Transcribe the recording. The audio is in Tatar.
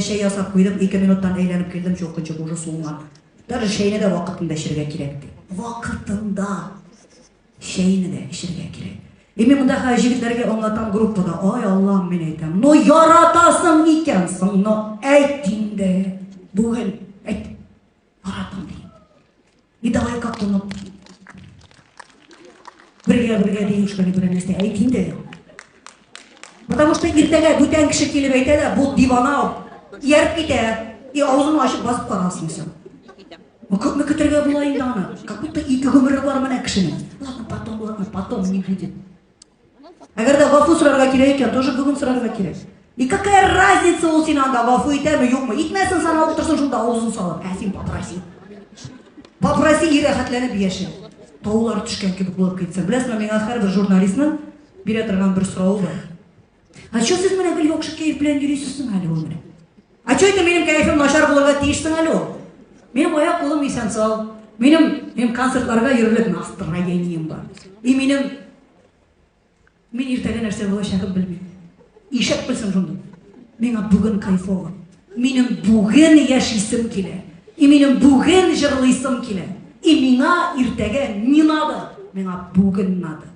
Чәй ясап куйдым, ике минуттан әйләнеп килдем, чулкынчык уже суынган. Даже чәйне дә вакытында эчәргә кирәк, ди. Вакытында чәйне дә эчәргә кирәк. И мин монда хәзер җегетләргә аңлатам группада. Ай Аллам, мин әйтәм. Но яратасың икән соң, но әйт инде. Бүген әйт. Яратам ди. И давай как-то ну бергә-бергә девушканы бер нәрсә әйт инде. Потому что иртәгә бүтән кеше килеп әйтә дә, бу дивана ияреп китә. И авызын ачып басып карасың син. Ну күпме көтәргә була инде аны? Как будто ике гомере бар менә кешенең. Ладно, потом, ладно, потом не будет. Әгәр дә гафу сорарга кирәк икән, тоже бүген сорарга кирәк. И какая разница ул сине анда гафу итәме, юкмы? Итмәсен, саналып торсын шунда авызын салып. Ә син попроси. Попроси и рәхәтләнеп яшә. Таулар төшкән кебек булып китсен. Беләсеңме, миңа һәрбер журналистның бирә торган бер соравы бар. А чё сез менә гел яхшы кәеф белән йөрисез соң әле ул менә? А чё это минем кәефем начар булырга тиеш соң әле ул? Минем аяк кулым исән сау. Минем минем концертларга йөрерлек настроением бар. И минем мин иртәгә нәрсә булачагын белмим. Ишәк белсен шуны. Миңа бүген кайфово. Минем бүген яшисем килә. И минем бүген җырлыйсым килә. И миңа иртәгә не надо. Миңа бүген надо.